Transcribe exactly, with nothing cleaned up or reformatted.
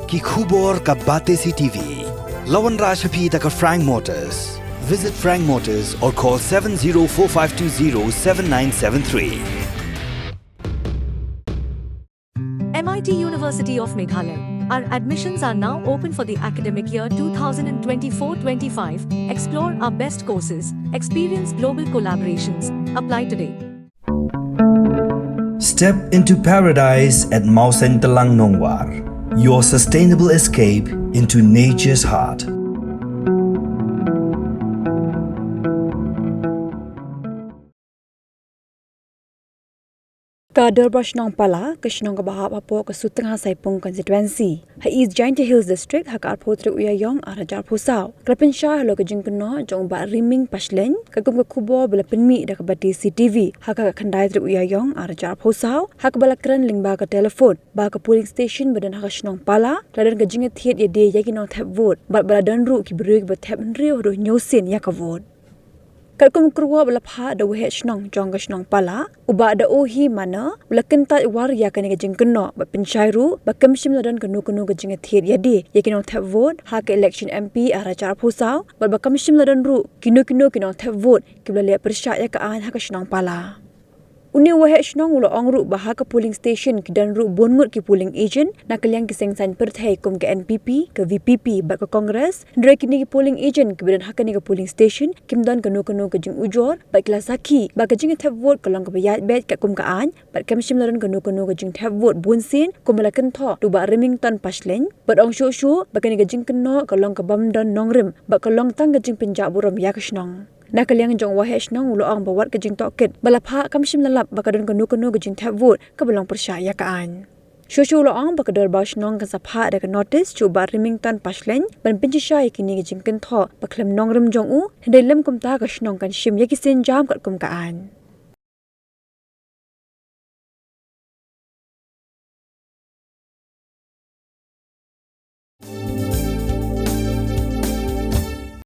Ki khubor ka Batesi T V. La wanrah sha phi da ka Frank Motors. Visit Frank Motors or call seven zero four five two zero seven nine seven three. M I T University of Meghalaya. Our admissions are now open for the academic year two thousand twenty-four twenty-five. Explore our best courses, experience global collaborations. Apply today. Step into paradise at Mawsyntelang Nongwar, your sustainable escape into nature's heart. Ka Dorbar Shnong Pala, ka shnong kaba hap hapoh ka Sutnga Saipung constituency, ha East Jaintia Hills District, ha ka arphew tarik u Ïaïong arhajar arphew saw, ka la pynshai halor ka jingkynnoh jong u Bah Riming Pashleng, katkum ka khubor ba la pynmih da ka Batesi T V ha ka khatkhyndai tarik u Ïaïong arhajar arphew saw, ha kaba la kren lyngba ka telephone ba ka polling station ba don ha ka shnong Pala la don ka jingïathied ïadie ïa ki nongthep vote, bad ba la don ruh ki briew kiba thep hynriew haduh hynñiew sien ïa ka vote. Katkum ka khubor ba la phah da u Waheh Shnong jong ka shnong Pala, u Bah Daohi Mane, u la kyntait war ïa kane ka jingkynnoh bad pynshai ruh ba kam shym la don kano kano ka jingïathied ïadie ïa ki nongthep vote ha ka election M P arhajar arphew saw, bad ba kam shym la don ruh kino kino ki nongthep vote kiba la leh pyrshah ïa ka aiñ ha ka shnong Pala. Une u Waheh Shnong u la ong ruh ba ha ka polling station ki don ruh bun ngut ki polling agent na ka liang ki seng saiñ pyrthei kum ka N P P, ka V P P bad ka Congress, hynrei kine ki polling agent kiba don ha kane ka polling station kim don kano kano ka jingujor bad ki la sakhi ba ka jingthep vote ka long kaba ïaid beit katkum ka aiñ, bad kam shym la don kano kano ka jingthep vote bunsien kumba la kynthoh da u Bah Remington Pashleng, bad ong shuh shuh ba kane ka jingkynnoh ka long kabym don nongrim bad ka long tang ka jingpynjah burom ïa ka shnong. Na ka liang jong u Waheh Shnong u la ong ba wat ka jingtohkit ba la phah kam shym la lap ba ka don kano kano ka jingthep vote kaba long pyrshah ïa ka aiñ. Shuh shuh u la ong ba ka Dorbar Shnong kan sa phah da ka notice sha u Bah Remington Pashleng ban pynshisha ïa kine ki jingkynthoh ba khlem nongrim jong u, hynrei lym kumta ka shnong kan shim ïa ki sienjam katkum ka aiñ.